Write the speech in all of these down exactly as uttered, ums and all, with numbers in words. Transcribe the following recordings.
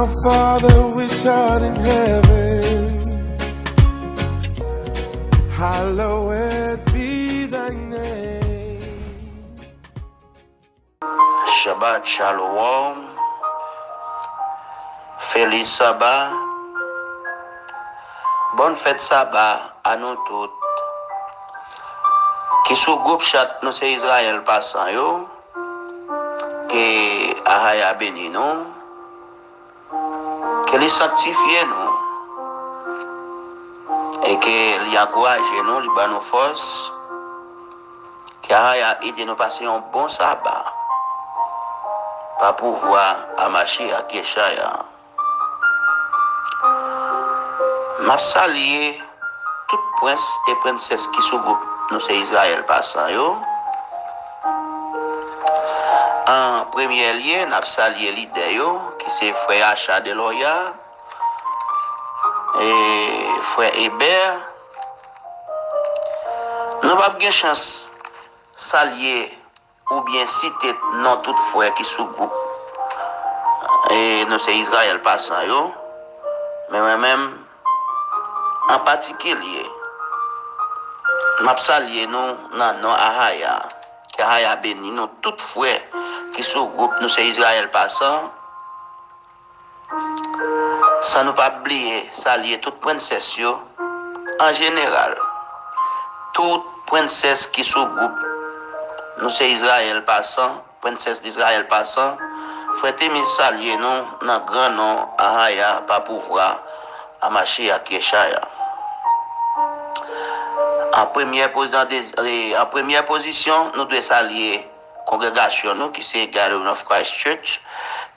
Our Father which art in heaven, hallowed be thy name. Shabbat Shalom. Feliz Saba. Bòn fèt Saba a nou tout. Ki sou gwoup chat Nou se Izrayèl Pasan yo. Ke Ahaya beni nou. Ke li sanktifye nou. E ke li ankouraje nou, li ban nou fòs. Ke Ahaya ede nou pase yon bon Saba. Pa pouvwa a Mashiach Yeshaya. M ap salye tout prens e prensès ki sou gwoup Nou se Izrayèl Pasan yo. An premyè lye, n ap salye lidè yo, ki se frè Acha Deloya, e frè Eber. Nou p ap gen chans salye oubyen site non tout frè ki sou gwoup e Nou se Izrayèl Pasan yo, men mwen menm, an patikilye, m ap salye nou nan non Ahaya. Ke Ahaya beni nou tout frè ki sou gwoup Nou se Izrayèl Pasan. San nou pa bliye salye tout prensès yo an jeneral. Tout prensès ki sou gwoup Nou se Izrayèl Pasan, prensès Dizrayèl Pasan, frè Temiz salye nou nan gran non Ahaya pa pouvwa a Mashiach Yeshaya. An premyè pozisyon, an premyè pozisyon, nou dwe salye kongregasyon nou ki se Gathering of Christ Church,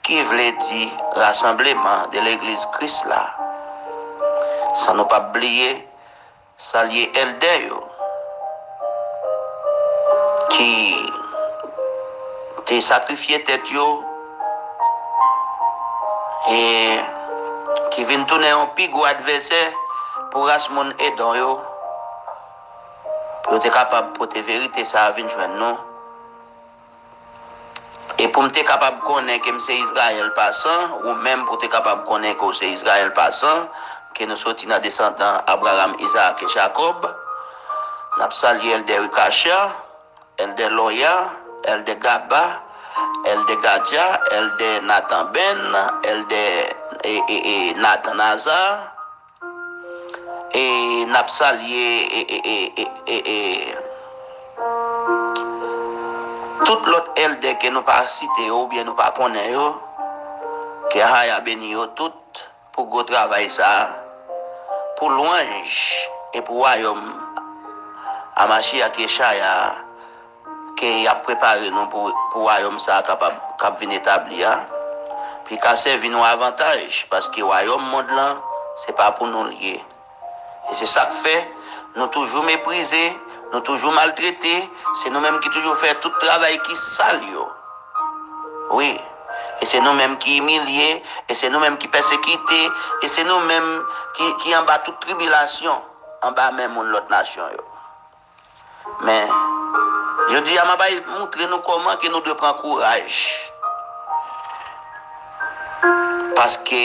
ki vle di rasanbleman de legliz Kris la. San nou p ap bliye salye èldè yo ki te sakrifye tèt yo e ki vin tounen yon pi gwo advèsè pou ras moun Edon yo, pou yo te kapab pote verite sa a vin jwenn nou. E pou m te kapab konnen ke m se Izrayèl Pasan, ou menm pou w te kapab konnen ke w se Izrayèl Pasan, ke nou soti nan desandan Abraram, Izaak e Jakòb, n ap salye Èldè Rikacha, Èldè Loya, Èldè Gaba, Èldè Gadya, Èldè Natan Ben, Èldè e, e, e, Natan Naza, e n ap salye e, e, e, e, e, e, tout lòt èldè ke nou pa site yo oubyen nou pa konnen yo, ke Ahaya beni yo tout pou gwo travay sa a, pou lwanj e pou wayòm a Mashiach Yeshaya a. Ke y ap prepare nou pou, pou wayòm sa a kapab, k ap vin etabli a, pou l ka sèvi nou avantaj, paske wayòm mond lan, se pa pou nou l ye. E se sa k fè, nou toujou meprize, nou toujou maltrete, se nou menm ki toujou fè tout travay ki sal yo. Wi, e se nou menm ki imilye, e se nou menm ki pèsekite, e se nou menm ki, ki anba tout tribilasyon, anba men moun lòt nasyon yo. Men, jodi a, m ap al montre nou kòman ke nou dwe pran kouraj. Paske,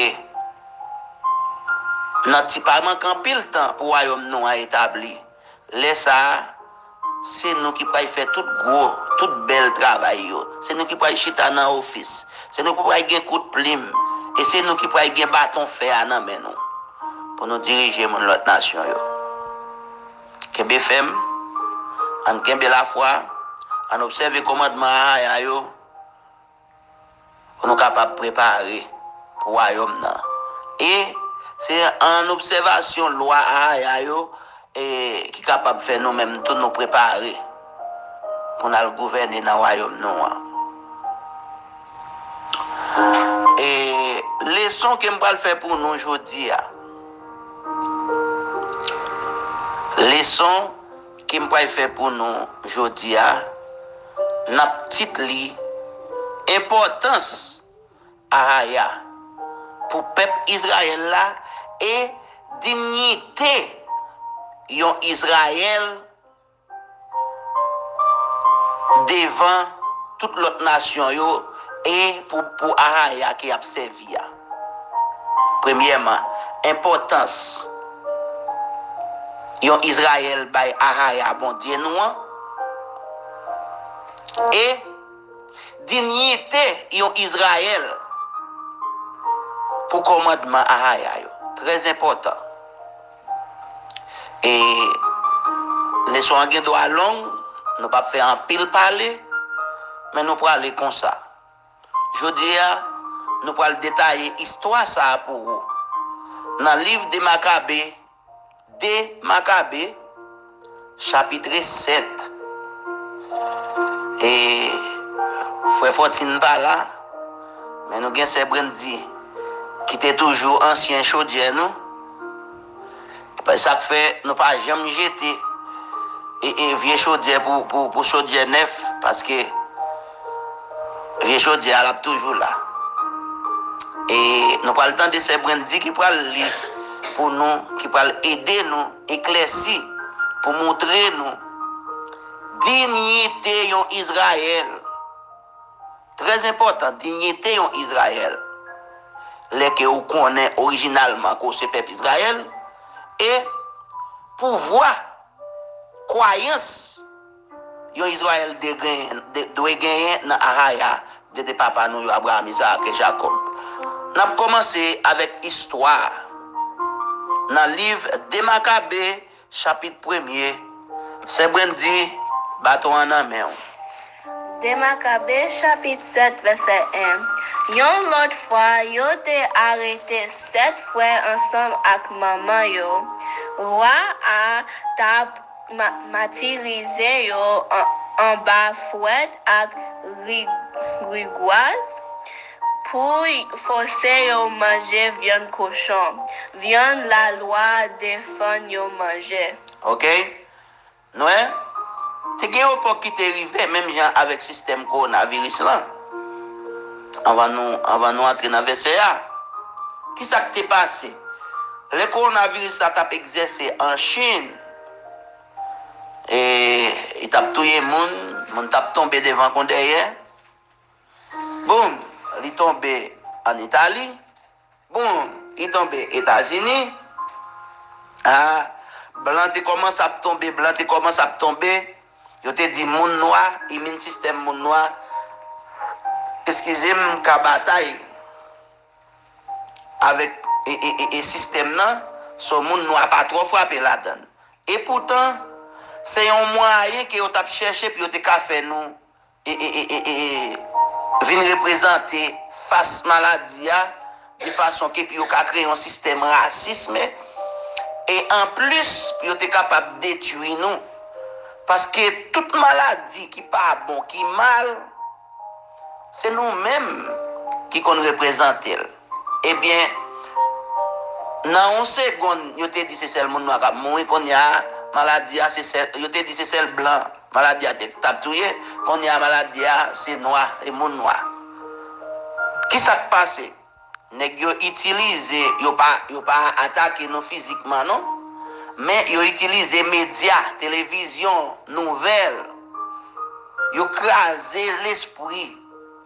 nan ti pa manke anpil tan pou wayòm nou an etabli. Lè sa a, se nou ki pral fè tout gwo, tout bèl travay yo. Se nou ki pral chita nan ofis. Se nou ki pral gen kout plim. E se nou ki pral gen baton fè a nan men nou. Pou nou dirije moun lòt nasyon yo. Kenbe fèm, ann kenbe lafwa, ann obsève kòmandman Ahaya yo, pou nou kapab prepare pou wayòm nan. E se an obsèvasyon lwa Ahaya yo, e ki kapab fè nou menm tou nou prepare pou n al gouvène nan wayòm nou an. E leson ke m pral fè pou nou jodi a, leson ke m pral fè pou nou jodi a, n ap tit li Enpòtans Ahaya pou pèp Izrayèl la e dinyite yon Izrayèl devan tout lòt nasyon yo e pou, pou Ahaya ke y ap sèvi a. Premyèman, enpòtans yon Izrayèl bay Ahaya, Bondye nou an, e dinyite yon Izrayèl pou kòmandman Ahaya yo. Trè enpòtan. E leson an gen dwa long, nou p ap fè anpil pale, men nou prale konsa. Jodi a, nou pral detaye istwa sa a pou ou. Nan liv de Makabe, de Makabe, chapit sèt. E frè Fòtin pa la, men nou gen sè Brandy ki te toujou ansyen chodyè nou. Sa k fè nou pa janm jete e, e vye chodyè pou, pou, pou chodyè nèf, paske vye chodyè a l ap toujou la. E nou pral tande sè Brandy ki pral li pou nou, ki pral ede nou eklèsi, pou montre nou dinyite yon Izrayèl. Trè enpòtan, dinyite yon Izrayèl. Lè ke ou konnen orijinalman ke w se pèp Izrayèl, e pouvwa, kwayans yon Izrayèl de genyen, de, dwe genyen nan Ahaya, Dye de papa nou yo, Abraram, Izak e Jakòb. N ap kòmanse avèk istwa a. Nan liv de Makabe, chapit premye, sè Brandy, baton an nan men w. De Makabe, chapit sèt, vèsè en. Yon lòt fwa, yo te arete sèt frè ansanm ak manman yo. Wa a t ap ma-, matirize yo an-, anba fwèt ak ri-, rigwaz pou y-, fòse yo manje vyann kochon, vyann lalwa defann yo manje. Oke? Nou wè? Te gen yon epòk ki te rive, menm jan avèk sistèm kowonaviris lan. Anvan nou, anvan nou antre nan vèsè a, ki sa k te pase? Lè kowonaviris la t ap egzèse an Chin, e, li t ap touye moun, moun t ap tonbe devan kon dèyè. Boum, li tonbe ann Itali. Boum, li tonbe Etazini. Ah, blan te kòmanse ap tonbe, blan te kòmanse ap tonbe. Yo te di moun nwa, imin sistèm moun nwa, eskize m, ka batay avèk e, e, e, e sistèm nan, so moun nwa pa twò frape ladan l. Epoutan, se yon mwayen ke yo t ap chèche pou yo te ka fè nou e, e, e, e, e, vin reprezante fas maladi a, de fason ke pou yo ka kreye yon sistèm rasism, e anplis, pou yo te kapab detwi nou. Paske tout maladi ki pa bon, ki mal, se nou menm ki konn reprezante l. Ebyen, nan yon segonn, yo te di se sèl moun nwa k ap mouri, kounye a, maladi a, se sèl, yo te di se sèl blan maladi a te, t ap touye, kounye a, maladi a, se nwa, e moun nwa. Ki sa k pase? Nèg yo itilize, yo pa, yo pa atake nou fizikman, non, men yo itilize medya, televizyon, nouvèl, yo kraze lespri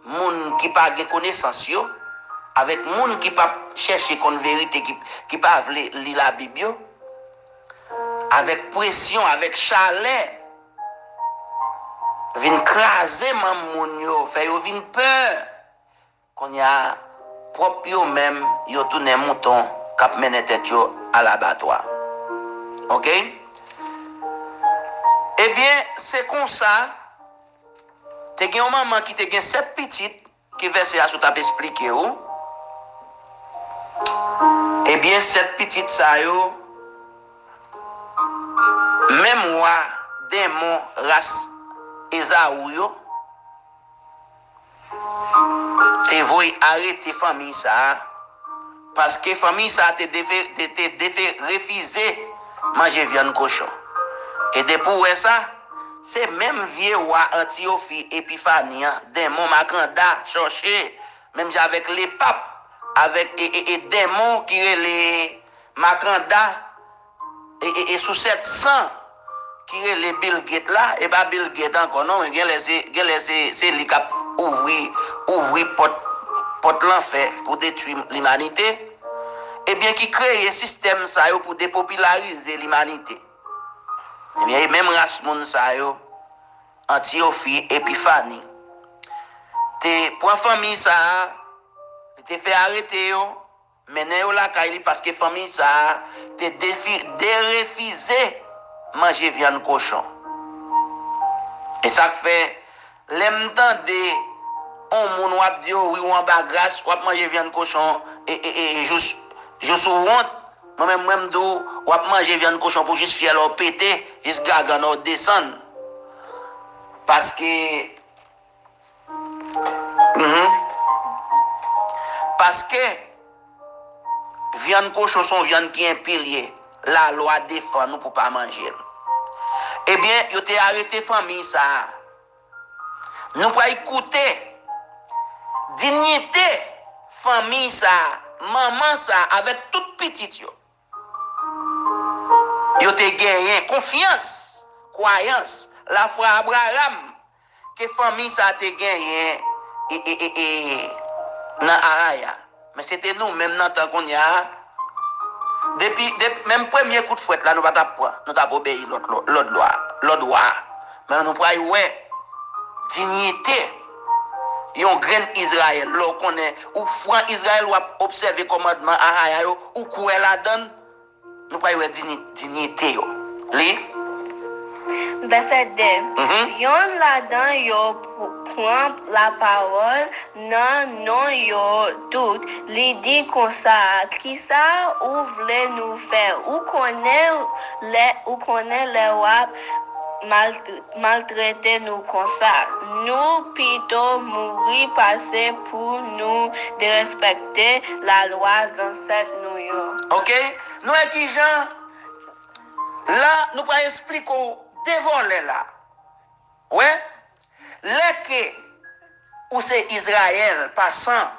moun ki pa gen konesans yo, avèk moun ki p ap chèche konn verite, ki, ki pa vle li Labib yo, avèk presyon, avèk chalè, vin kraze manm moun yo, fè yo vin pè. Kounye a, pwòp yo menm, yo tounen mouton k ap mennen tèt yo alabatwa. Oke? Ebyen, se konsa, te gen yon manman ki te gen sèt pitit, ke vèsè a sot ap esplike w. Ebyen, sèt pitit sa yo, menm wa denmon ras Ezaou yo, te voye arete fanmi sa a, paske fanmi sa a te defe-, te, te defe-, refize manje vyann kochon. E depi w wè sa, se menm vye wa Antiyofi Epifani an, denmon makanda, chòche, menm jan avèk lepap, avèk e, e, e denmon ki rele makanda, e, e, e sou sèt san, ki rele Bill Gates la, e pa Bill Gates ankò non, men genlè se, genlè se, se li k ap ouvri, ouvri pòt, pòt lanfè pou detwi limanite. ebyen, ki kreye sistèm sa yo pou depopilarize limanite. Ebyen, e menm ras moun sa yo, Antyochi Epifani, te pran fanmi sa a, li te fè arete yo, mennen yo lakay li, paske fanmi sa a te defi, derefize manje vyann kochon. E sa k fè, lè m tande on moun w ap di, "O wi, w anba gras, w ap manje vyann kochon, e, e, e, e jous, jous ou wont," mwen menm, mwen m di w, w ap manje vyann kochon pou jis fyèl ou pete, jis gagann ou desann. Paske, mhm. Paske, vyann kochon se yon vyann ki enpilye. Lalwa defann ou pou pa manje l. Ebyen, yo te arete fanmi sa a. Nou pral koute diyite fanmi sa a, manman sa a, avèk tout pitit yo. Yo te genyen konfyans, kwayans, lafwa Abraram ke fanmi sa a te genyen e, e, e, e, nan Ahaya. Men se te nou menm nan tan kounye a. Depi, depi menm premye kout fwèt la, nou pa t ap pran. Nou t ap obeyi lòt lò-, lòt lwa, lòt wa. Men nou pral wè diyite yon grenn Izrayèl. Lè w konnen, ou fran Izrayèl, w ap obsève kòmandman Ahaya yo, ou kwè ladan l, nou pral wè dini-, diyite yo. Li. Vèsè de. Mhm. Yonn ladan yo pr-, pran lapawòl nan non yo tout, li di konsa, "Kisa ou vle nou fè? Ou konnen lè, ou konnen lè w ap mal-, maltrete nou konsa. Nou pito mouri pase pou nou derespèkte lalwa zansèt nou yo." Oke? Nou wè kijan la nou pral esplike w de vòlè la. Wè, lè ke ou se Izrayèl, pa san,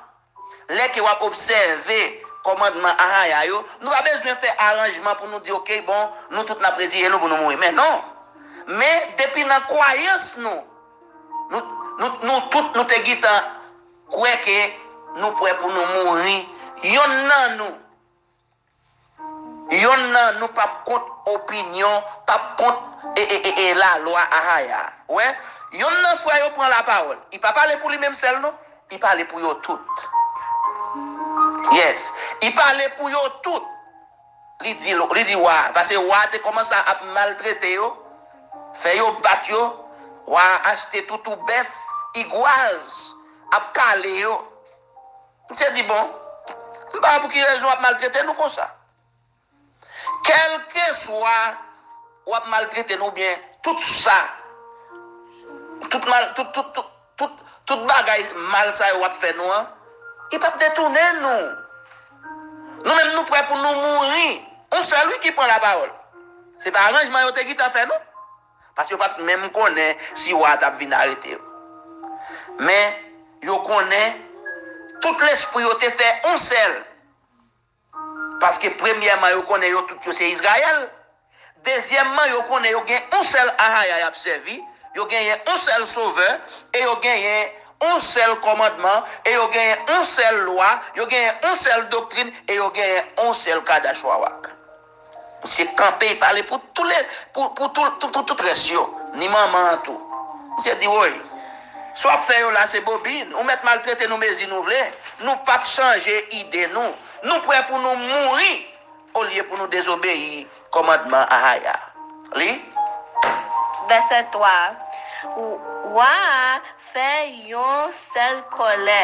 lè ke w ap obsève kòmandman Ahaya yo, nou pa bezwen fè aranjman pou nou di, "Oke, bon, nou tout n ap reziye nou pou nou mouri." Men non. Men depi nan kwayans nou, nou, nou, nou tout nou te gentan kwè ke nou prè pou nou mouri. Yonn nan nou, Yonn nan nou p ap kont opinyon, p ap kont, e, e, e, e, lalwa Ahaya. Wè, yonn nan frè yo pran lapawòl. Li pa pale pou li menm sèl non. Li pale pou yo tout. Yes. Li pale pou yo tout. Li di, li di wa, paske wa te kòmanse ap maltrete yo, fè yo bat yo. Wa achte toutou bèf, igwaz, ap kale yo. Misye di, "Bon, m pa wè pou ki rezon w ap maltrete nou konsa. Kèlkeswa w ap maltrete nou oubyen tout sa, tout mal, tout, tout, tout, tout, tout bagay mal sa yo w ap fè nou an, li p ap detounen nou. Nou menm nou prè pou nou mouri." Yon sèl wi ki pran lapawòl. Se pa aranjman yo te gentan fè non. Paske yo pa t menm konnen si wa a t ap vin arete yo. Men, yo konnen tout lespri yo te fè yon sèl. Paske premyèman, yo konnen yo tout yo se Izrayèl. Dezyèmman, yo konnen yo gen yon sèl Ahaya y ap sèvi, yo genyen yon sèl Sovè, e yo genyen yon sèl kòmandman, e yo genyen yon sèl lwa, yo genyen yon sèl doktrin, e yo genyen yon sèl Kadash Warak. Misye kanpe, li pale pou tout le, pou, pou tout, tout, tout, tout rès yo, ni manman an tou. Misye di, "Woy, sa w ap fè yo la se bobin, ou mèt maltrete nou mezi nou vle, nou p ap chanje ide nou, nou prè pou nou mouri olye pou nou dezobeyi kòmandman Ahaya." Li. Vèsè twa. Wa a fè yon sèl kòlè.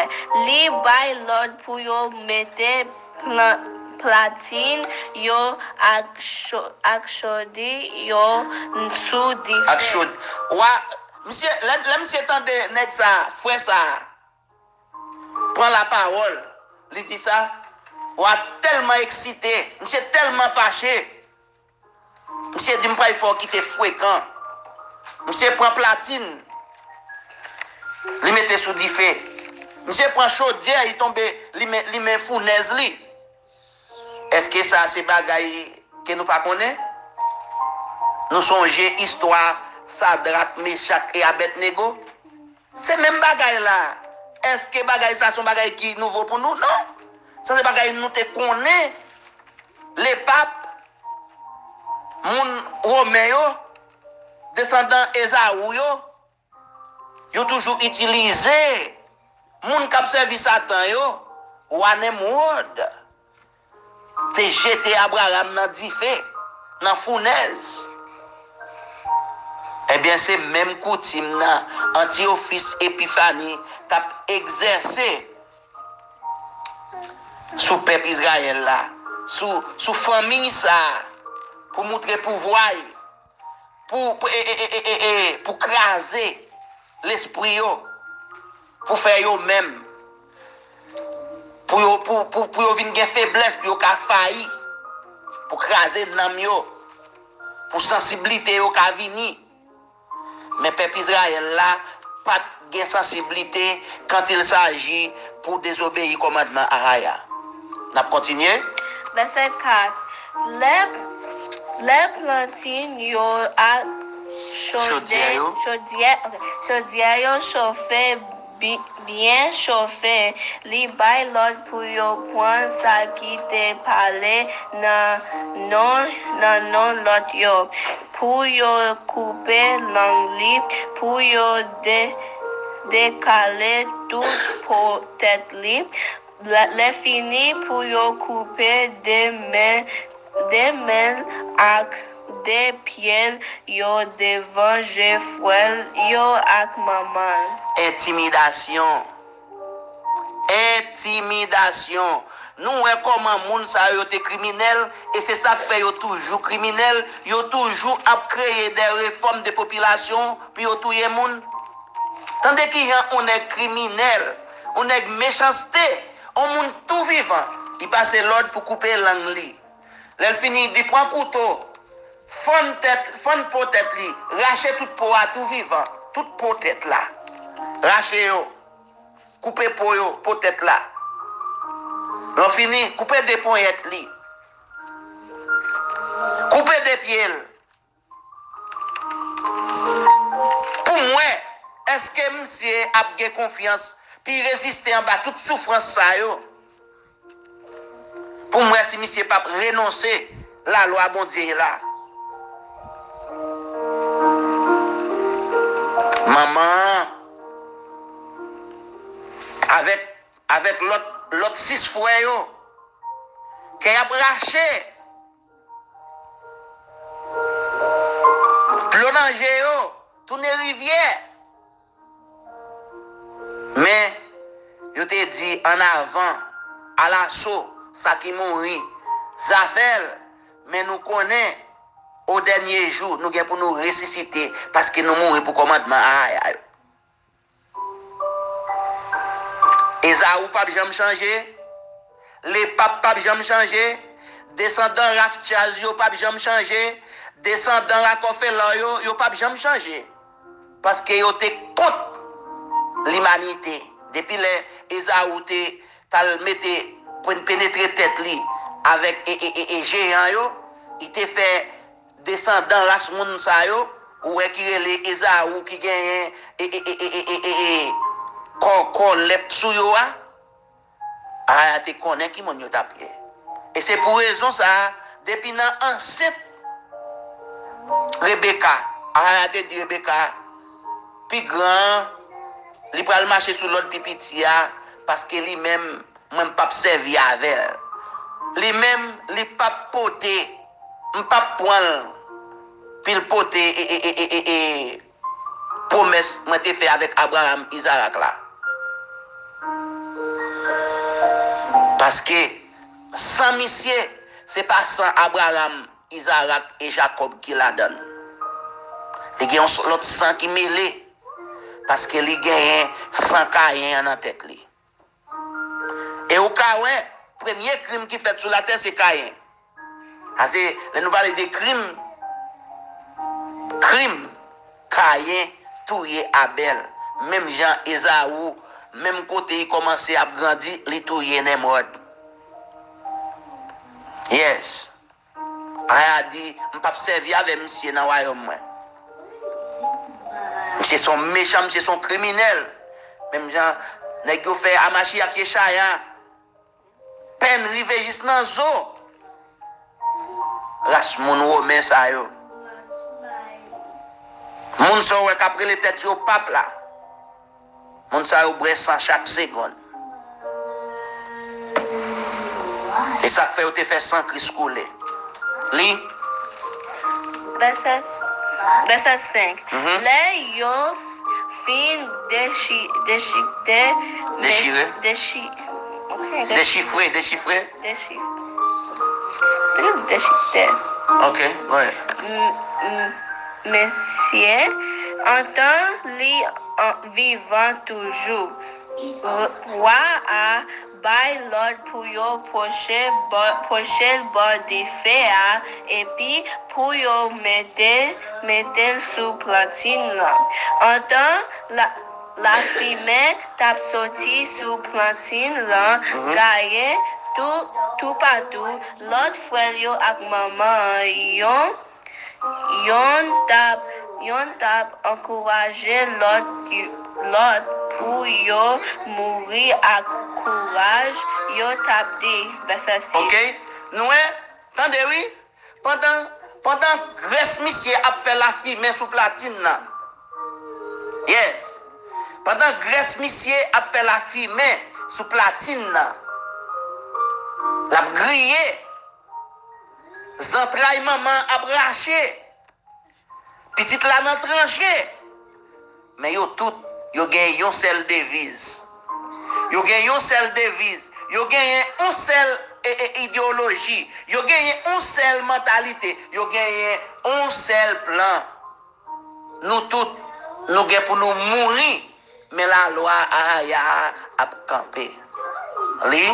Li bay lòd pou yo mete plan-, platin yo ak cho-, ak chodi yo sou dife. Ak chod-, wa, misye, lè, lè misye tande nèg sa, frè sa, pran lapawòl, li di sa, wa tèlman eksite, misye tèlman fache. Misye di, "M pral fè w kite frekan." Misye pran platin, li mete sou dife. Misye pran chodyè, li tonbe, li men, li men founèz li. Èske sa se bagay ke nou pa konnen? Nou sonje istwa Sadrak, Mechak e Abèdnego? Se menm bagay la. Èske bagay sa se yon bagay ki nouvo pou nou? Non. Sa se bagay nou te konnen Lepap, moun Women yo, desandan Ezaou yo, yo toujou itilize moun k ap sèvi Satan yo. Wa Nemwòd te jete Abraram nan dife, nan founèz. Ebyen, se menm koutim nan Antiyofis Epifani t ap egzèse sou pèp Izrayèl la, sou, sou fanmi sa a, pou moutre pouvwa l, pou, pou, e, e, e, e, e, e, pou kraze lespri yo, pou fè yo menm, pou yo, pou, pou, pou yo vin gen feblès, pou yo ka fayi, pou kraze nanm yo, pou sansiblite yo ka vini. Men pèp Izrayèl la pa t gen sansiblite quand il s'agit pou dezobeyi kòmandman Ahaya. N ap kontinye. Vèsè kat. Lè, lè plantin yo ak Chodyè yo. Chodyè, ok. Chodyè yo chofe bi- byen chofe, li bay lòd pou yo pran sa ki te pale nan non, nan non lòt yo, pou yo koupe lang li, pou yo de, dekale tout po tèt li, lè, lè fini pou yo koupe de men, de men l ak de pye l yo devan je frè l yo ak manman l. Entimidasyon. Entimidasyon. Nou wè kòman moun sa yo, yo te kriminèl, e se sa k fè yo toujou kriminèl, yo toujou ap kreye de refòm de popilasyon pou yo touye moun. Tande kijan on nèg kriminèl, on nèg mechanste, on moun tou vivan, li pase lòd pou koupe lang li. Lè l fini, li di, pran kouto, fann tèt, fann po tèt li, rache tout po a tou vivan, tout po tèt la. Rache yo, koupe po yo, po tèt la. Lè w fini, koupe de ponyèt li. Koupe de pye l. Pou m wè, èske misye ap gen konfyans, pou l reziste anba tout soufrans sa yo? Pou m wè si misye p ap renonse lalwa Bondye la. Manman an, avèk, avèk lòt, lòt sis frè yo, kè y ap rache. Dlo nan je yo tounen rivyè. Men, yo te di, an avan, alaso, sa ki mouri, zafè l, men nou konnen, o dènye jou, nou gen pou nou resisite, paske nou mouri pou kòmandman Ahaya yo. Ezaou p ap janm chanje, Lepap p ap janm chanje, desandan Rafchaz yo p ap janm chanje, desandan Rakòfelan yo, yo p ap janm chanje. Paske yo te kont limanite. Depi lè Ezaou te t al mete, pen- penetre tèt li avèk e, e, e, e jeyan yo, li te fè desandan ras moun sa yo, ou wè ki rele Ezaou ki genyen e, e, e, e, e, e, e, e, kò, kò lèp sou yo a, Ahaya te konnen ki moun yo t ap ye. E se pou rezon sa a, depi nan ansent Rebeka, Ahaya te di Rebeka, pi gran an, li pral mache sou lòd pi piti a, paske li menm, mwen m p ap sèvi avè l. Li menm, li p ap pote, m p ap pran l, pou l pote e, e, e, e, e, e, pwomès mwen te fè avèk Abraram, Izarak la. Paske san misye, se pa san Abraram, Izarak e Jakòb ki ladan l. Li gen yon s- lòt san ki mele, paske li genyen san Kayen an nan tèt li. E ou ka wè, premye krim ki fèt sou latè se Kayen. Sa se, lè nou pale de krim, krim, Kayen touye Abèl. Menm jan Ezaou, menm kote li kòmanse ap grandi, li touye Nemwòd. Yes. Aya di, m p ap sèvi avè misye nan wayòm mwen. Misye se yon mechan, misye se yon kriminèl. Menm jan nèg yo fè Amachi ak Yechaya, pèn rive jis nan zo. ras moun Women sa yo. Moun sa w wè k ap rele tèt yo pap la. Moun sa yo bwè san chak segonn. E sa k fè yo te fè san Kris koule. Li. Vèsè, vèsè senk. Mhm. Lè yo fin dechi-, dechite, Dechire. Dechi-, ok, dechifre, dechifre. Dechi-, dechite. Ok, go ahead. M-, m-, mesye, antan li an-, vivan toujou. W-, wa a bay lòd pou yo pwoche bò, pwoche l bò dife a, epi pou yo mete, mete l sou plantin lan. Antan la, lafimen t ap soti sou plantin lan, mhm, gaye tou, toupatou, lòt frè l yo ak manman an, yon, yonn t ap, yonn t ap ankouraje lòt, lòt pou yo mouri ak kouraj, yo t ap di, vèsè sis. Ok, nou wè, tande wi, pandan, pandan grès misye ap fè lafimen sou platin nan. Yes. Pandan grès misye ap fè lafimen sou platin nan, l ap griye. Zantray manman an ap rache. Pitit la nan tranche. Men yo tout, yo gen yon sèl deviz. Yo gen yon sèl deviz. Yo genyen yon sèl, e, e, ideyoloji. Yo genyen yon sèl mantalite. Yo genyen yon sèl plan. Nou tout, nou gen pou nou mouri, men lalwa Ahaya a ap kanpe. Li.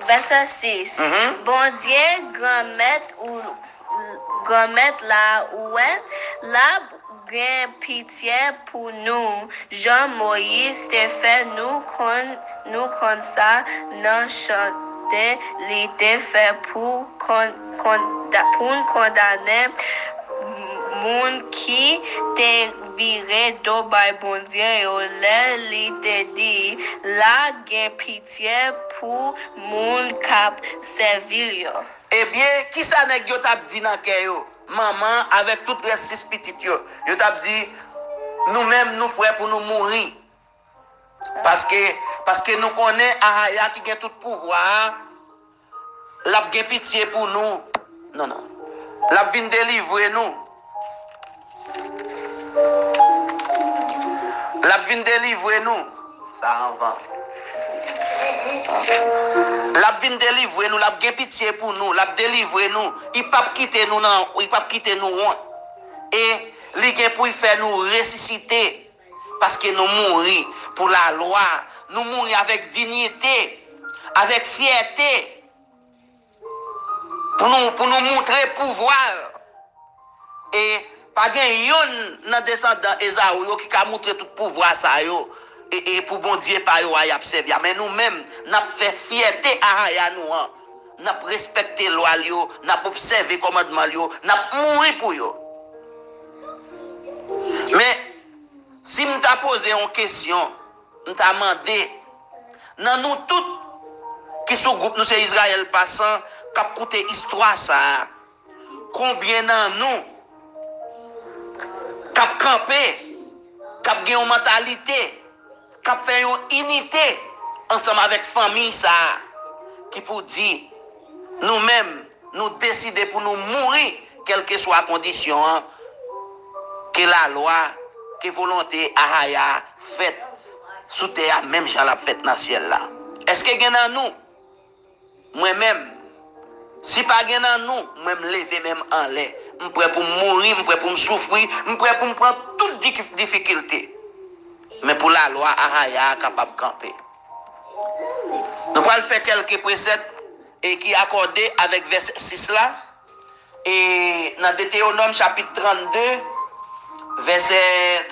Vèsè sis. Mhm. Bondye, Granmèt ou, Granmèt la, ou wè, l ap gen pitye pou nou, jan Moyiz te fè nou konn, nou konn sa nan chante li te fè pou konn, konn, pou n kondannen moun ki te vire do bay Bondye yo lè li te di, l ap gen pitye pou moun k ap sèvi l yo. Ebyen, kisa nèg yo t ap di nan kè yo? Manman avèk tout rès sis pitit yo, yo t ap di, nou menm, nou prè pou nou mouri. Paske, paske nou konnen Ahaya ki gen tout pouvwa a, l ap gen pitye pou nou. Non, non. L ap vin delivre nou. L ap vin delivre nou. Sa anvan. L ap vin delivre nou, l ap gen pitye pou nou, l ap delivre nou. Li p ap kite nou nan, li p ap kite nou wont. E li gen pou l fè nou resisite. Paske nou mouri pou lalwa. Nou mouri avèk diyite, avèk fyète. Pou nou, pou nou moutre pouvwa l. E pa gen yonn nan desandan Ezaou yo ki ka moutre tout pouvwa sa yo, e, e pou Bondye pa yo a y ap sèvi a. Men nou menm, n ap fè fyète Ahaya nou an. N ap respekte lwa l yo, n ap obsève kòmandman l yo, n ap mouri pou yo. Men, si m ta poze yon kesyon, m ta mande, nan nou tout ki sou gwoup Nou Se Izrayèl Pasan k ap koute istwa sa a, konbyen nan nou k ap kanpe, k ap gen yon mantalite, k ap fè yon inite ansanm avèk fanmi sa a, ki pou di, nou menm, nou deside pou nou mouri, kèlkeswa kondisyon an, ke lalwa, ke volonte Ahaya fèt sou tè a, menm jan l ap fèt nan syèl la. Èske gen nan nou? Mwen menm, si pa gen nan nou, mwen m leve men m anlè. M prè pou m mouri, m prè pou m soufri, m prè pou m pran tout diki-, difikilte. Men pou lalwa Ahaya a kapab kanpe. Nou pral fè kèlke presèt e ki akòde avèk vèsè sis la. E nan Detewonòm chapit trannde, vèsè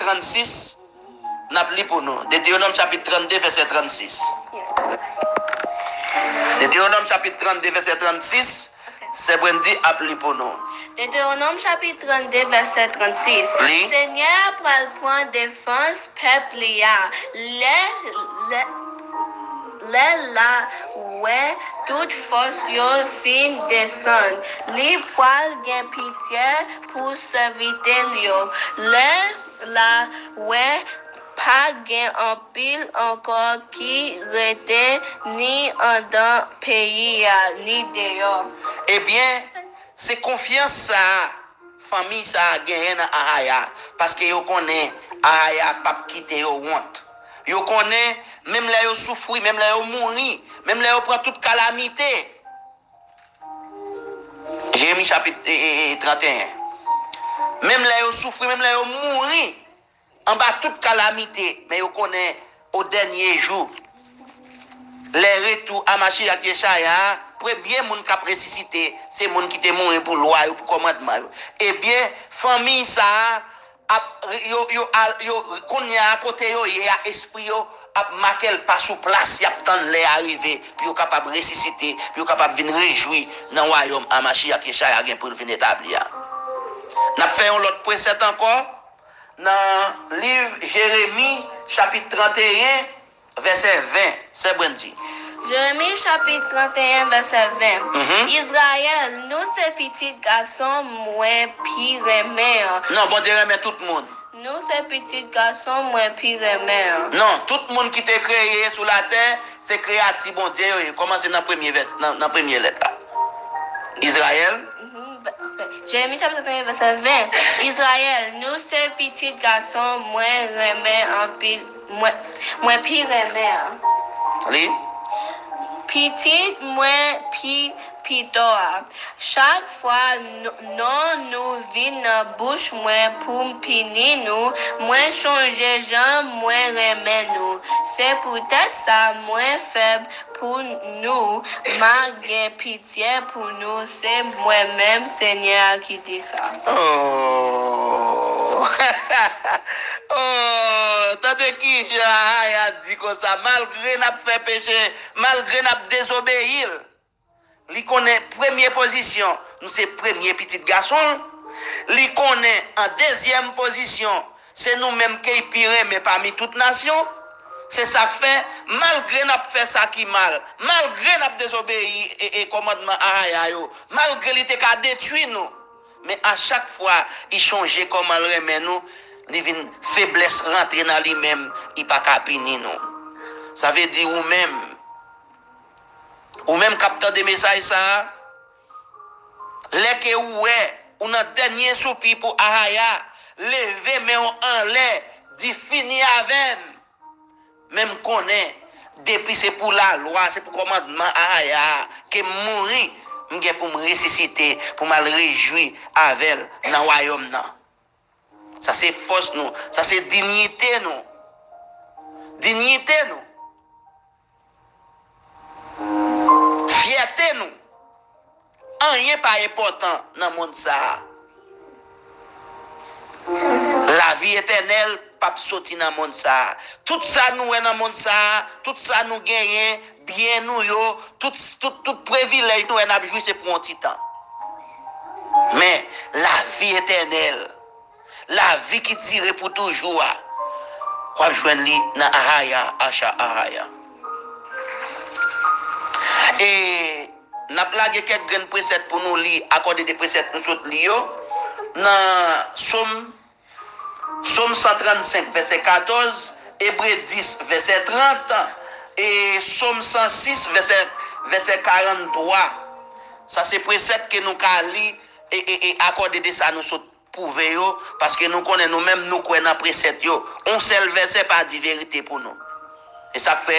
trannsis, n ap li pou nou. Detewonòm chapit trannde, vèsè trannsis. Detewonòm chapit trannde, vèsè trannsis, Sè Brandy ap li pou nou. Detewonòm chapit trannde, vèsè trannsis. Li. Senyè a pral pran defans pèp li a. Lè, lè, Lè l a wè tout fòs yo fin desann, li pral gen pitye pou sèvitè l yo. Lè l a wè pa gen anpil ankò ki rete ni anndan peyi a, ni deyò. Ebyen, se konfyans sa a fanmi sa a genyen nan Ahaya, paske yo konnen Ahaya p ap kite yo wont. Yo konnen, menm lè yo soufri, menm lè yo mouri, menm lè yo pran tout kalamite. Jeremi chapit, e, e, e, trannteyen. Menm lè yo soufri, menm lè yo mouri, anba tout kalamite, men yo konnen o dènye jou, lè retou a Machiyach Yechaya a, premye moun k ap resisite, se moun ki te mouri pou lwa yo, pou kòmandman yo. Ebyen, fanmi sa a ap, yo, yo, al, yo, kounye a, kote yo ye a, espri yo ap make l pa sou plas, y ap tann lè a rive, pou yo kapab resisite, pou yo kapab vin rejwi nan wayòm a Machiyach Yechaya gen pou l vin etabli a. N ap fè yon lòt presèt ankò nan liv Jeremi, chapit trannteyen, vèsè ven, sè Brandy. Jeremi chapit trannteyen, vèsè ven. Mhm. Izrayèl, nou se pitit gason mwen pi renmen an. Non, Bondye renmen tout moun. Nou se pitit gason mwen pi renmen an. Non, tout moun ki te kreye sou latè, se kreyati Bondye yo ye. Kòmanse nan premye vès, nan, nan premye lèt la. Izrayèl. Mhm, vè-, vè-, Jeremi chapit trannteyen, vèsè ven. Izrayèl, nou se pitit gason mwen renmen anpil, mwen, mwen pi renmen an. Li. Pitit mwen pi pito a. Chak fwa n-, non nou vin nan bouch mwen pou m pini nou, mwen chonje jan mwen renmen nou. Se poutèt sa mwen fèb pou nou, m a gen pitye pou nou, se mwen menm Senyè a ki di sa. Oh! Oh! Tande kijan Ahaya di konsa, malgre n ap fè peche, malgre n ap dezobeyi l, li konnen premye pozisyon, nou se premye pitit gason l. Li konnen an dezyèm pozisyon, se nou menm ke l pi renmen pami tout nasyon. Se sa k fè, malgre n ap fè sa ki mal, malgre n ap dezobeyi e, e kòmandman Ahaya yo, malgre li te ka detwi nou, men a chak fwa li chonje kòman l renmen nou, li vin feblès rantre nan li menm, li pa ka pini nou. Sa vle di ou menm, ou menm k ap tande mesaj sa a, lè ke ou wè ou nan dènye soupi pou Ahaya, leve men w anlè, di, "Fini avè m." Men m konnen, depi se pou lalwa, se pou kòmandman Ahaya a ke m mouri, m gen pou m resisite, pou m al rejwi avè l nan wayòm nan. Sa se fòs nou, sa se diyite nou. Diyite nou. Fyète nou. Anyen pa enpòtan nan mond sa a. Lavi etènèl p ap soti nan mond sa a. Tout sa nou wè nan mond sa a, tout sa nou genyen, byen nou yo, tout, tout, tout privilèj nou wè n ap jwi, se pou yon ti tan. Men, lavi etènèl, lavi ki dire pou toujou a, w ap jwenn li nan Ahaya, Asha Ahaya. E n ap lage kèk grenn presèt pou nou li, akòde de presèt nou sot li yo, nan Sòm, Sòm san trannsenk, vèsè katòz, Ebre dis, vèsè trant, e Sòm san sis, vèsè, vèsè karanntwa. Sa se presèt ke nou ka li e, e, e akòde de sa nou sot pwouve yo, paske nou konnen nou menm nou kwè nan presèt yo. On sèl vèsè pa di verite pou nou. E sa k fè,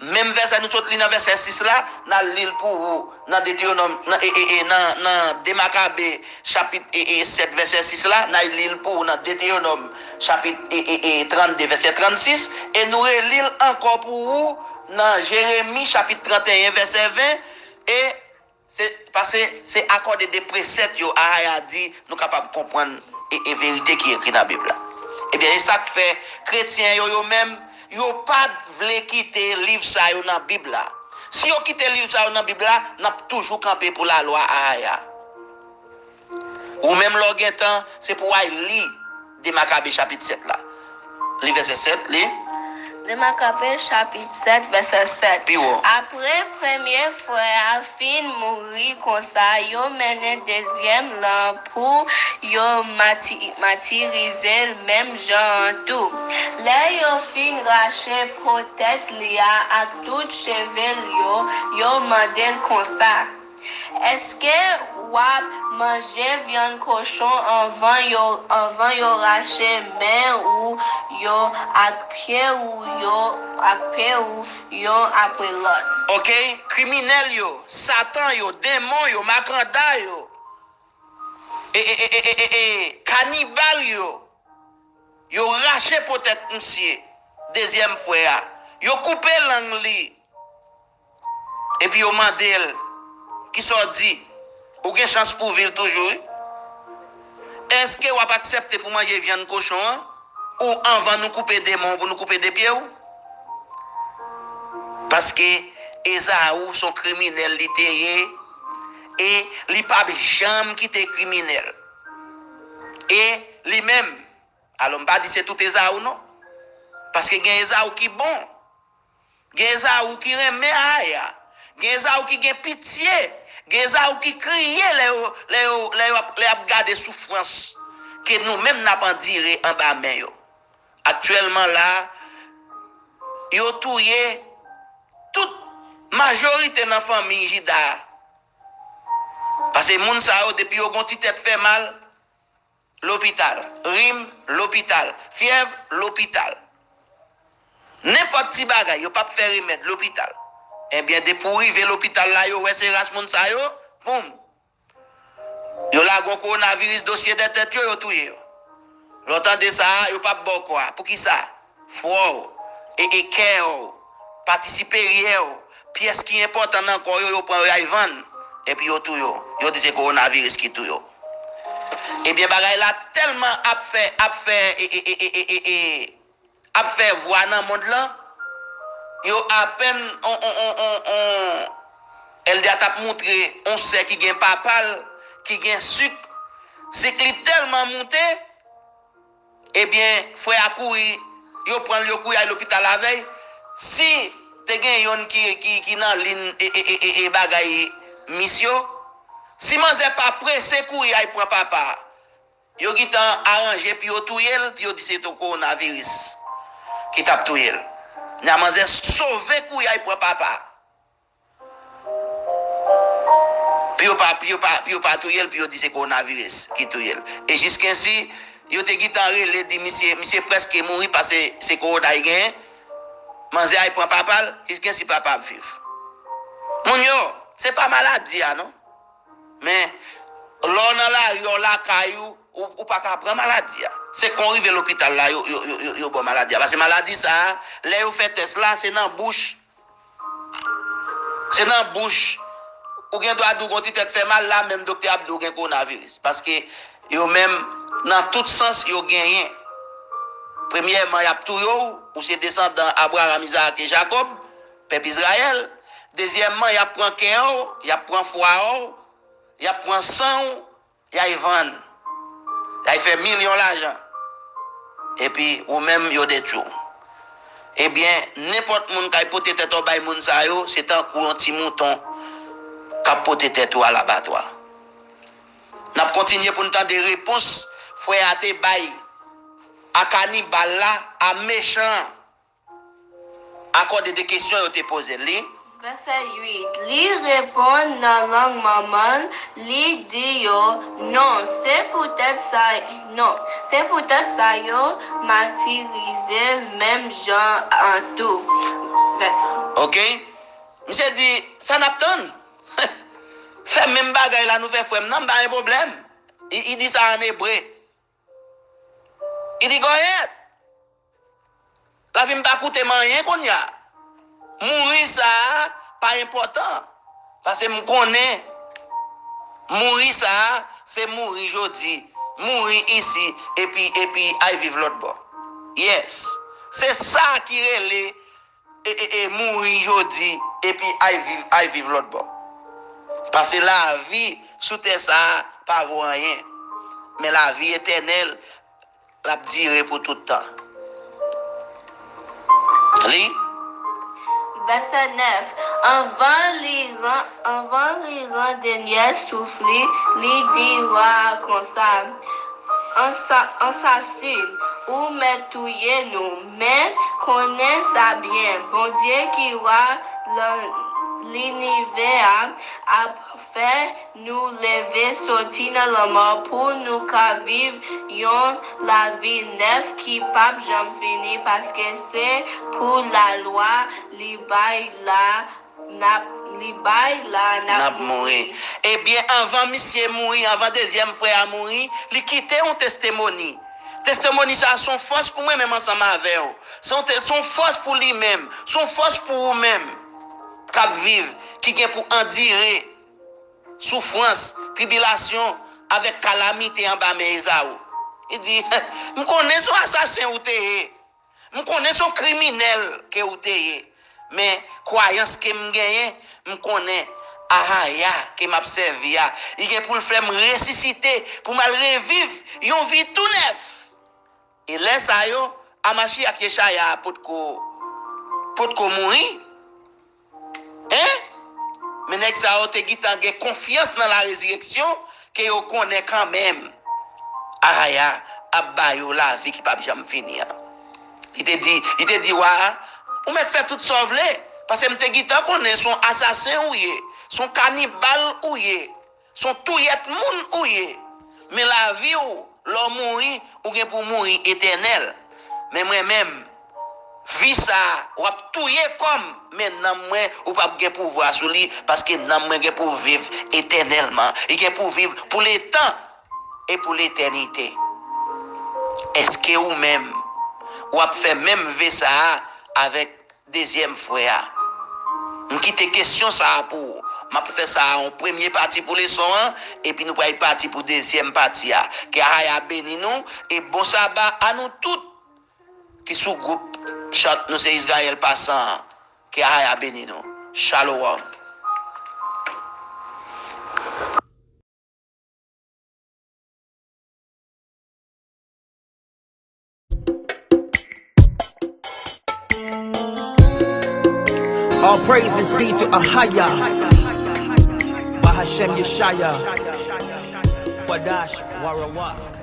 menm vèsè nou sot li nan vèsè sis la, n al li l pou ou nan Detewonòm, nan, e, e, e, nan, nan de Makabe, chapit, e, e, sèt, vèsè sis la, n al li l pou ou nan Detewonòm, chapit, e, e, e, trannde, vèsè trannsis, e nou reli l ankò pou ou nan Jeremi, chapit trannteyen, vèsè ven, e Se, paske se akòde de presèt yo, Ahaya di, nou kapab konprann e, e verite ki ekri nan Bib la. Ebyen, e sa k fè kretyen yo, yo menm, yo pa t vle kite liv sa yo nan Bib la. Si yo kite liv sa yo nan Bib la, n ap toujou kanpe pou lalwa Ahaya. Ou menm, lè w gen tan, se pou w al li de Makabe chapit sèt la. Li vèsè sèt, li. De Makabè, chapit sèt, vèsè sèt. Pi wo. Apre premye frè a fin mouri konsa, yo mennen dezyèm lan pou yo mati-, matirize l menm jan an tou. Lè yo fin rache po tèt li a ak tout cheve l yo, yo mande l konsa, "Èske w ap manje vyann kochon anvan yo, anvan yo rache men ou yo ak pye ou yo, ak pye ou yonn apre lòt?" Ok, kriminèl yo, satan yo, denmon yo, makanda yo, e, e, e, e, e, e, e, kanibal yo, yo rache po tèt misye, dezyèm frè a. Yo koupe lang li. Epi yo mande l, "Kisa w di? Ou gen chans pou w viv toujou, wi. Èske w ap aksepte pou manje vyann kochon an? Ou anvan nou koupe de men w, pou nou koupe de pye w?" Paske Ezaou se yon kriminèl li te ye, e li p ap janm kite kriminèl. E li menm, alò, m pa di se tout Ezaou non. Paske gen Ezaou ki bon. Gen Ezaou ki renmen aya. Gen Ezaou ki gen pitye. Gen Ezaou ki kriye lè yo, lè yo, lè yo ap, lè y ap gade soufrans ke nou menm n ap andire anba men yo. Aktyèlman la, yo touye tout majorite nan fanmi Jida a. Paske moun sa yo, depi yo gon ti tèt fè mal, lopital. Rim, lopital. Fyèv, lopital. Nenpòt ti bagay, yo p ap fè remèd, lopital. Ebyen, depi w rive lopital la, yo wè se ras moun sa yo, boum. Yo lage yon kowonaviris dosye dèyè tèt yo, yo touye yo. Lè w tande sa a, yo p ap ba w kò a. Poukisa? Frè w, e, e kè w, pati siperyè w, pyès ki enpòtan nan kò yo, yo pran yo, y al vann. Epi yo touye w. Yo di se kowonaviris ki touye w. Ebyen, bagay la tèlman ap fè, ap fè, e, e, e, e, e, e, e, ap fè vwa nan mond lan, yo apèn on, on, on, on, on, Èldè a t ap moutre on sè ki gen papa l, ki gen sik. Sik li tèlman moute, ebyen, frè a kouri, yo pran l, yo kouri al lopital avè l. Si te gen yonn ki, ki, ki nan liy, e, e, e, e, e bagay mis yo, si manzè pa prese kouri al pran papa a, yo gentan aranje pou yo touye l, pou yo di se te kowonaviris ki t ap touye l. Nan manzè sove kouri al pran papa. Pou yo pa, pou yo pa, pou yo pa touye l, pou yo di se kowonaviris ki touye l. E jiskensi, yo te gentan rele, di misye, misye prèske mouri paske se kowona li genyen. Manzè al pran papa l, jiskensi papa ap viv. Moun yo, se pa maladi a, non. Men, lè w nan lari, w lakay ou, ou, ou pa ka pran maladi a. Se kon w rive lopital la, yo, yo, yo, yo, yo ba w maladi a. Paske maladi sa a, lè yo fè tès la, se nan bouch. Se nan bouch. Ou gen dwa di w gon ti tèt fè mal, la menm doktè ap di w gen kowonaviris. Paske yo menm, nan tout sans, yo genyen. Premyèman, y ap touye w, ou se desandan Abraram, Izarak e Jakòb, pèp Izrayèl. Dezyèmman, y ap pran kè w, y ap pran fwa w, y ap pran san w, y al vann. Y al fè milyon lajan. Epi, ou menm, yo detwi w. Ebyen, nenpòt moun k al pote tèt ou bay moun sa yo, se tankou yon ti mouton k ap pote tèt ou al abatwa. N ap kontinye pou n tande repons frè a te bay a kanibal la, a mechan an. Akòde de kesyon yo te poze l. Li. Vèsè uit. Li reponn nan lang manman l, li di yo, "Non, se poutèt sa, non, se poutèt sa yo matirize l menm jan an tou." Vèsè. Ok. Misye di, "Sa n ap tann? Fè menm bagay la nou fè frè m nan, m pa gen pwoblèm." Li, li di sa an ebre. Li di, "Go ahead. Lavi m pa koute m anyen kounye a. Mouri sa a pa enpòtan. Paske m konnen mouri sa a, se mouri jodi, mouri isi, epi, epi al viv lòt bò." Yes. Se sa ki rele e, e, e mouri jodi, epi al viv, al viv lòt bò. Paske lavi sou tè sa a pa vo anyen. Men lavi etènèl, l ap dire pou tout tan. Li. Vèsè nèf. Anvan li ran-, anvan li ran dènyè souf li, li di wa a konsa, Ansa-, ansasin, ou mèt touye nou, men konnen sa byen, Bondye ki wa lan-, linivè a ap fè nou leve soti nan lanmò pou nou ka viv yon lavi nèf ki p ap janm fini, paske se pou lalwa li bay la n ap, li bay la n ap mouri. Ebyen, anvan misye mouri, anvan dezyèm frè a mouri, li kite yon testimony. Testimony sa a se yon fòs pou mwen menm ansanm avè w. Se yon te-, se yon fòs pou li menm, se yon fòs pou ou menm k ap viv, ki gen pou andire soufrans, tribilasyon, avèk kalamite anba men Ezaou. Li di, "M konnen se yon asasen ou te ye. M konnen se yon kriminèl ke ou te ye. Men, kwayans ke m genyen, m konnen Ahaya ke m ap sèvi a, li gen pou l fè m resisite, pou m al reviv yon vi tou nèf." E lè sa yo, Amashi ak Yechaya potko, potko mouri. Hein? Men nèg sa yo te gentan gen konfyans nan la rezireksyon ke yo konnen kanmenm Ahaya ap ba yo lavi ki p ap janm fini an. Li te di, li te di wa a, "Ou mèt fè tout sa w vle, paske m te gentan konnen se yon asasen ou ye, se yon kanibal ou ye." Se yon touyèt moun ou ye. Men lavi w, lè w mouri, ou gen pou mouri etènèl. Men mwen menm, vi sa a, w ap touye kò m, men nanm mwen, ou p ap gen pouvwa sou li, paske nanm mwen gen pou viv etènèlman. Li gen pou viv pou letan e pou letènite. Èske ou menm, w ap fè menm ve sa a avèk dezyèm frè a? M kite kesyon sa a pou ou. M ap fè sa a yon premye pati pou leson an, epi nou pral pati pou dezyèm pati a. Ke Ahaya beni nou, e bon saba a nou tout ki sou gwoup chat Nou Se Izrayèl Pasan an. Ke Ahaya beni nou. Shalom. All praises be to Ahaya, Bahashem Yeshaya, Kwadash Warawa.